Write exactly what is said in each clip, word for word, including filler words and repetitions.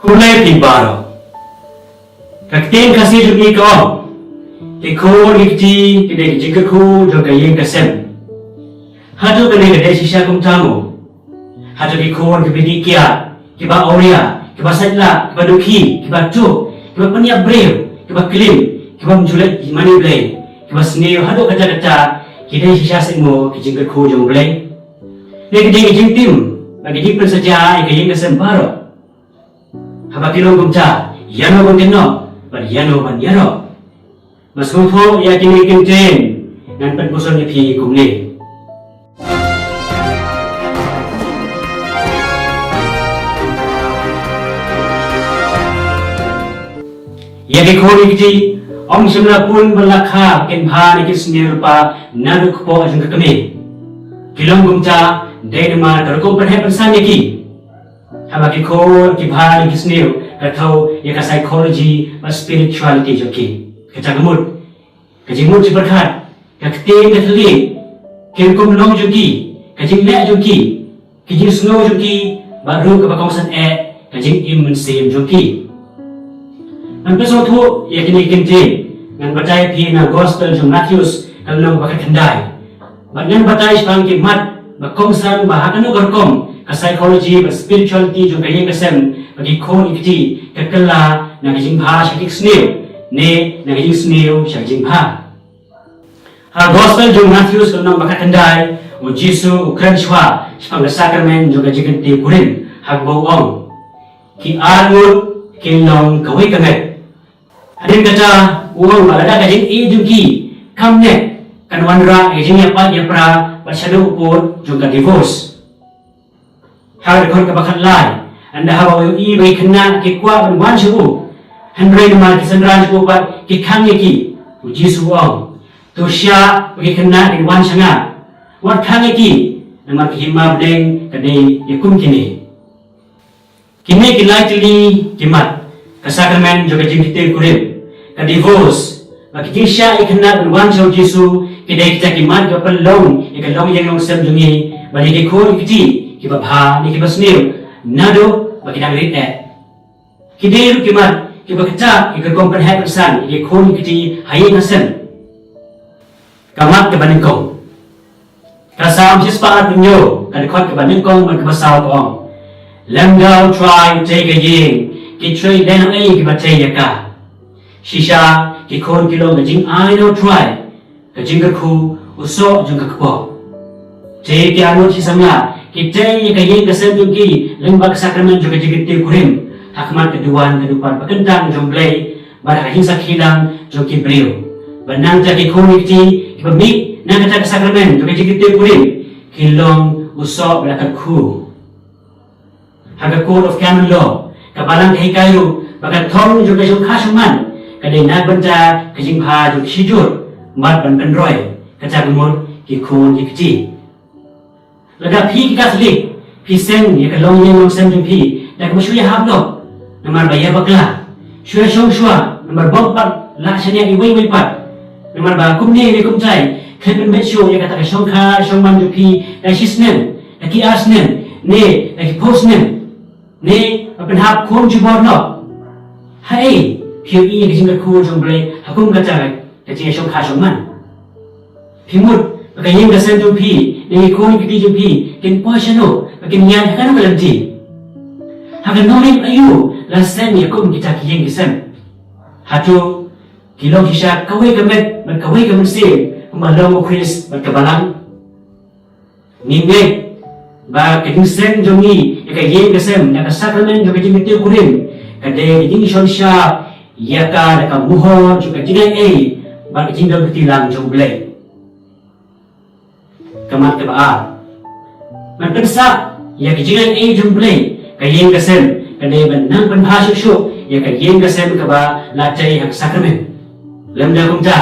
Khublei phi baroh. Ka ktien Khasi jong ngi ka ong, ki khun ki kti ki dei ki jingkyrkhu jong ka ïing ka sem. Hato kane ka dei shisha kumta mo? Hato ki khun kiba dih kiad, kiba awria, kiba sait lah, kiba dukhi, kiba tuh, kiba pynïap briew, kiba klim, kiba ym ju leh mane Blei, kiba sniew haduh katta katta, ki dei shisha seh mo ki jingkyrkhu jong U Blei? Ne ki dei ki jingtim bad ki jingpynsaja ïa ka ïing ka sem baroh? Haba ki long kumta, ïano ban kynnoh bad ïano ban ïaroh? Ba sngewthuh ïa kine ki ktien, ngan pynpuson ïa phi kumne. Ïa ki khun ki kti, ym shym la pun ba la kha kin bha ne kin sniew lypa naduh kpoh jong ka kmie. Ki long kumta dei namar ka rukom pynheh pynsan ïa ki. Haba ki khun ki bha ne ki sniew, ka thew ïa ka psychology bad spirituality jong ki. Kata ka mut, ka jingmut jingpyrkhat, ka ktien ka thylliej, ki rukom long jong ki, ka jingleh jong ki, ki jingsngew jong ki, bad ruh kaba kongsan eh ka jingim mynsiem jong ki. Ngan pynsngewthuh ïa kine ki ktien, ngan batai ïa phi na Gospel jong u Mathaios, ka lynnong ba khatkhyndai. Bad ngan batai shaphang ki mat ba kongsan ba ha kano ka rukom ka psychology bad spirituality jong ka ïing ka sem bad ki khun ki kti ka kylla na ka jingbha sha ka jingsniew, ne na ka jingsniew sha ka jingbha. Ha Gospel jong u Mathaios ka lynnong ba khatkhyndai, u Jisu u kren shuwa shaphang ka sakramen jong ka jingkyntiew kurim, ha kaba u ong, ki ar ngut kin long kawei ka met. Hadien kata, u ong ba lada ka jingïeit jong ki kam neh, kan wanrah ïa ka jingïapait ïapra bad shaduh u pud jong ka divorce. Ha ka dkhot kaba khatlai, ynda haba u ïohi ba ki khynnah ki kwah ban wan sha u, hynrei namar ki synran jong u pat ki khang ïa ki, u Jisu u ong, to shah ba ki khynnah kin wan sha nga. Wat khang ïa ki, namar ka hima bneng ka dei ïa kum kine. Kine ki lai tylli ki mat, ka sakramen jong ka jingkyntiew kurim, ka divorce, bad ka jingshah ïa ki khynnah ban wan sha u Jisu, ki dei kita ki mat kiba pynlong ïa ka longïing longsem jong ngi bad ïa ki khun ki kti kiba bha ne kiba sniew, naduh ba ki dang rit eh. Ki dei ruh ki mat kiba ktah ïa ka rukom pynheh pynsan ïa ki khun ki kti ha ïing ha sem. Ka mat kaba nyngkong. Ka Salm shispah arphew hynñiew, ka dkhot kaba nyngkong bad kaba saw ka ong, lymda U Trai u tei ka ïing, ki trei lehnohei kiba tei ïa ka. Shisha ki khun ki long ka jingai na U Trai, ka jingkyrkhu u soh jong ka kpoh. Te ki arngut shi samla ki tei ïa ka ïing ka sem jong ki lyngba ka sakramen jong ka jingkyntiew kurim, ha khmat ka duwan ka dupat ba kyntang jong U Blei, bad ha ka jingsakhi lang jong ki briew. Bad nangta ki khun ki kti kiba mih na kata ka sakramen jong ka jingkyntiew kurim, ki long u soh ba la kyrkhu. Ha ka Court of Canon Law, ka balang ka hikai ruh ba ka thong jong ka shongkha shongman ka dei na ka bynta ka jingbha jong ki shijur, bad ban pynroi, kata ka mut ki khun ki kti. Lada phi ki Katholik, phi seng ïa ka longïing longsem jong phi da kaba shu ïahap noh, namar ba ïa bakla, shu ïashong shuwa, namar bym pat lah shaniah iwei iwei pat, namar ba kumne ne kumtai, khlem pynbeit shuh ïa kata ka shongkha shongman jong phi da shi snem, da ki ar snem, ne da ki phew snem, ne ba pynhap khun jubor noh. Haei phi ïohi ïa ka jingkyrkhu jong U Blei ha kum kata ka jingïashongkha shongman? Phi mut ba ka ïing ka sem jong phi ne ki khun ki kti jong phi kin poi shano, ba kin ïaid ha kano ka lynti? Ha ka nongrim aïu la seng ïa kum kita ki ïing ki sem? Hato ki long shisha kawei ka met bad kawei ka mynsiem kumba long U Khrist bad ka balang? Ngin ngeit ba ka jingseng jong ngi ïa ka ïing ka sem da ka sakramen jong ka jingkyntiew kurim ka dei ka jingshon shap ïa ka da ka mohor jong ka jingaiei bad ka jingdon kti lang jong U Blei. Ka mat kaba ar. Ban pynsah ïa ka jingaiei jong U Blei, ka ïing ka sem ka dei ban nang pynbha shuh shuh ïa ka ïing ka sem kaba la tei ha ka sakramen. Lymda kumta,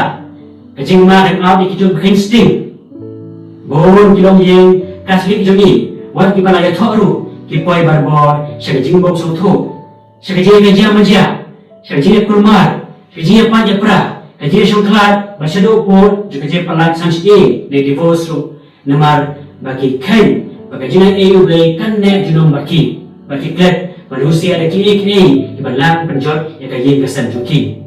ka jingma kan ap ïa kito ki kheiñ sting. Bun ki longïing Katholik jong ngi, wat kiba la ïathoh ruh, ki poi barabor sha ka jingbym sngewthuh, sha ka jingïakajia majia, sha ka jingïakulmar, sha ka jingïapait ïapra, ka jingïashongkhlad bad shaduh pud jong ka jingpynlait san shyieng ne divorce ruh, namar ba ki kheiñ ba ka jingaiei U Blei kan neh junom bad ki, bad ki klet Ban husiar ïa kiei kiei kiba lah ban pynjot ïa ka ïing ka sem jong ki.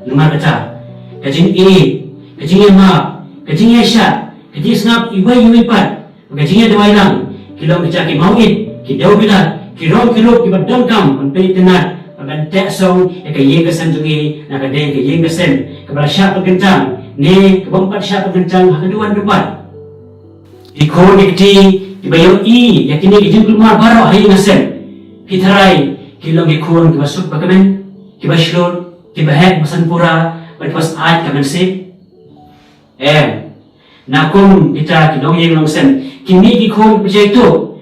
Namar kata, ka jingïeit, ka jingïamap, ka jingïaishah, ka jingsngap iwei ïa iwei pat, bad ka jingïaduwai lang, ki long kita ki mawït, ki dewbilat, ki rong ki rup kiba donkam ban pynitynnad bad ban teh song ïa ka ïing ka sem jong ngi, na ka dei ka ïing ka sem kaba la shah pynkyntang ne ka bym pat shah pynkyntang ha ka duwan dupat. Ki khun ki kti kiba ïohi ïa kine ki jingkulmar baroh ha ïing ha sem, phi tharai ki long ki khun kiba suk ba kmen, kiba shlur, kiba heh ba san pura bad kiba syaid ka mynsiem? Em. Na kum kita ki nongïing nongsem, kine ki khun kiba jaituh,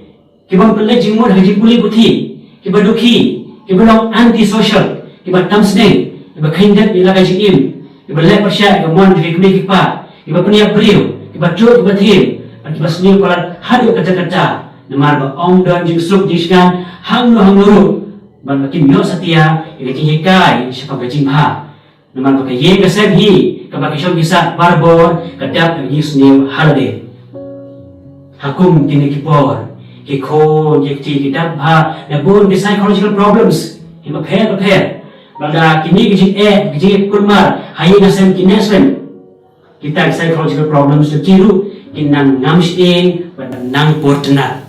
kiba ym pynleit jingmut ha ka jingpule puthi, kiba dukhi, kiba long anti-social, kiba tam sdang, kiba kheiñ dep ïa la ka jingim, kiba leh pyrshah ïa ka mon jong ki kmie ki kpa, kiba pynïap briew, kiba tuh kiba thiem, bad kiba sniew palat haduh katta katta, namar ba ym don jingsuk jingshngaiñ hangno hangno ruh, bad ba kim ïoh satia ïa ka jinghikai shaphang ka jingbha. Namar ba ka ïing ka sem hi kaba ki shong ki sah barabor ka dap ka jingsniew ha lade. Ha kum kine ki por, ki khun ki kti ki dap bha na bun ki psychological problems kiba pher bapher. Bad da kine ki jingeh, ki jingkulmar ha ïing ha sem ki neh sven, kita ki psychological problems jong ki ruh kin nang ngam shyieng bad nang pur tynnad.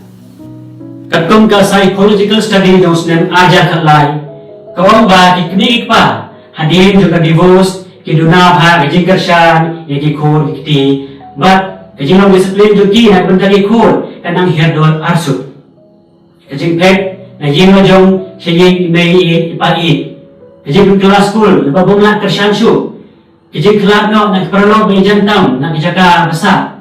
Katkum ka psychological study jong u snem arhajar khatlai, ka ong ba ki kmie ki kpa hadien jong ka divorce ki duna bha ka jingkyrshan ïa ki khun ki kti, bad ka jinglong discipline jong ki na ka bynta ki khun ka nang hiar dor arsut. Ka jingphet na ïing la jong sha ïing i mei i pa i, ka jingpynkylla skul na ba bym lah kyrshan shuh, ka jingkhlad noh na ki paralok ba ïajan tam na ki jaka ba sah,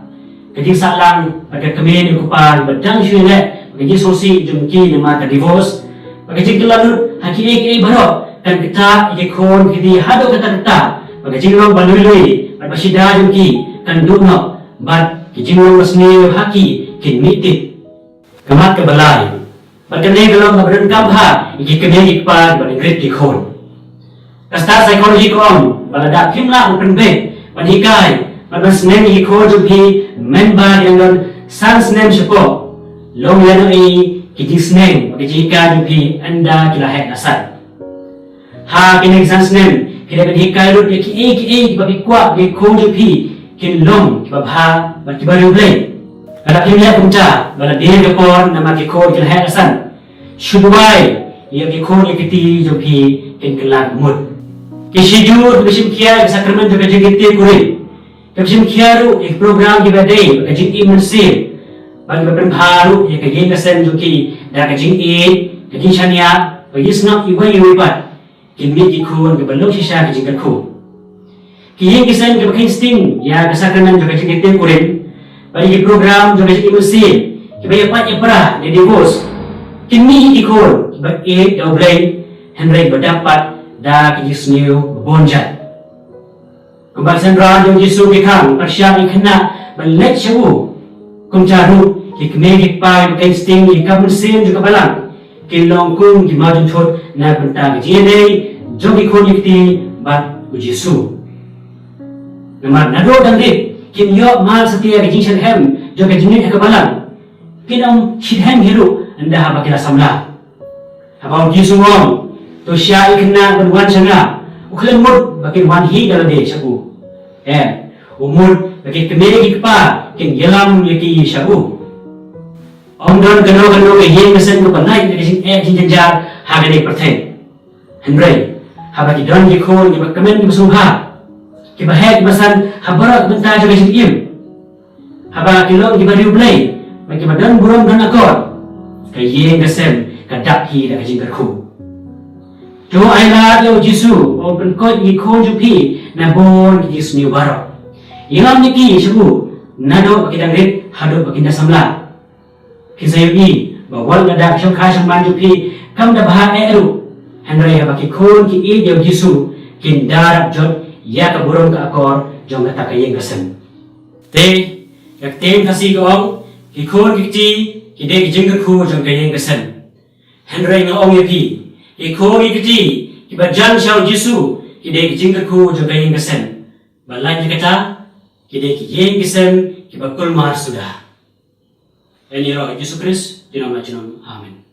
ka jingsahlang bad ka kmie ne u kpa ba dang shu ïaleh, ka jingsngewsih jong ki namar ka divorce, bad ka jingkylla lut ha kiei kiei baroh kan ktah ïa ki khun ki kti haduh katta katta, bad ka jinglong ba lui lui bad ba shida jong ki kan duh noh, bad ka jinglong ba sniew ha ki kin mih tip. Ka mat kaba lai, bad kane ka long kaba donkam bha ïa ki kmie ki kpa kiba dang rit ki khun. Ka stad psychology ka ong ba lada phim lah ban pynbeit, ban hikai bad ban sneng ïa ki khun jong phi mynba ki dang don san snem shapoh, long ïa no ei ki jingsneng bad ki jinghikai jong phi ynda ki la heh la san. Ha kine ki san snem phi dei ban hikai lut ïa kiei kiei kiba phi kwah ba ki khun jong phi kin long kiba bha bad kiba riewblei. Lada phim leh kumta, ba la dei ka por namar ki khun ki la heh la san, shu duwai ïa ki khun ki kti jong phi kin kylla mut. Ki shijur kiba shim khia ïa ka sakramen jong ka jingkitkhlieh kurim, kiba shim khia ruh ïa ki program kiba dei bad ka jingim mynsiem, bad kiba pynbha ruh ïa ka ïing ka sem jong ki da ka jingïeit, ka jingshaniah, ka jingsngap iwei ïa iwei pat, kin mih ki khun kiba long shisha ka jingkyrkhu. Ki ïing ki sem kiba kheiñ sting ïa ka sakramen jong ka jingkitkhlieh kurim bad ïa ki program jong ka jingim mynsiem, kiba ïapait ïapra ne divorce, kin mih ki khun kiba ïeit da U Blei, hynrei ba dap pat da ka jingsniew ba bun jait. Kumba ki synran jong U Jisu ki khang pyrshah ïa ki khynnah ban leit sha u, kumta ruh ki kmie ki kpa kiba kheiñ sting ïa ka mynsiem jong ka Balang kin long kum ki mawjynthut na ka bynta ka jingïadei jong ki khun ki kti bad U Jisu. Namar naduh dang rit kin ïoh mar satia ka jingshitrhem jong ka jingngeit ha ka Balang, kin ym shitrhem hi ruh ynda haba ki la samla. Haba U Jisu u ong, "To shah ïa ki khynnah ban wan sha nga," u khlem mut ba kin wan hi da lade sha u. Em, u mut ba ki kmie ki kpa kin ïalam ïa ki sha u. Ym don kano kano ka ïing ka sem kaba lait na ka jingeh jingjynjar ha kane ka pyrthei. Hynrei haba ki don ki khun kiba kmen kiba sngewbha, kiba heh kiba san ha baroh ki bynta jong ka jingim, haba ki long kiba riewblei bad kiba don burom don akor, ka ïing ka sem ka dap hi da ka jingkyrkhu. To ailad ïa U Jisu ba un pynkoit ïa ki khun jong phi na bun ki jingsniew baroh. Ïalam ïa ki sha u naduh ba ki dang rit haduh ba kin da samla. Phin sa ïohi ba wat lada ka shongkha shongman jong phi kam da bha eh ruh, hynrei haba ki khun ki ïeit ïa U Jisu, kin da rap jot ïa ka burom ka akor jong kata ka ïing ka sem. Te ka ktien Khasi ka ong, ki khun ki kti ki dei ki jingkyrkhu jong ka ïing ka sem. Hynrei nga ong ïa phi, ki khun ki kti kiba jan sha U Jisu ki dei ki jingkyrkhu jong ka ïing ka sem. Ba lait na kata, ki dei ki ïing ki sem kiba kulmar suda. Ïaroh ïa U Jisu Khrist junom la junom. Amen.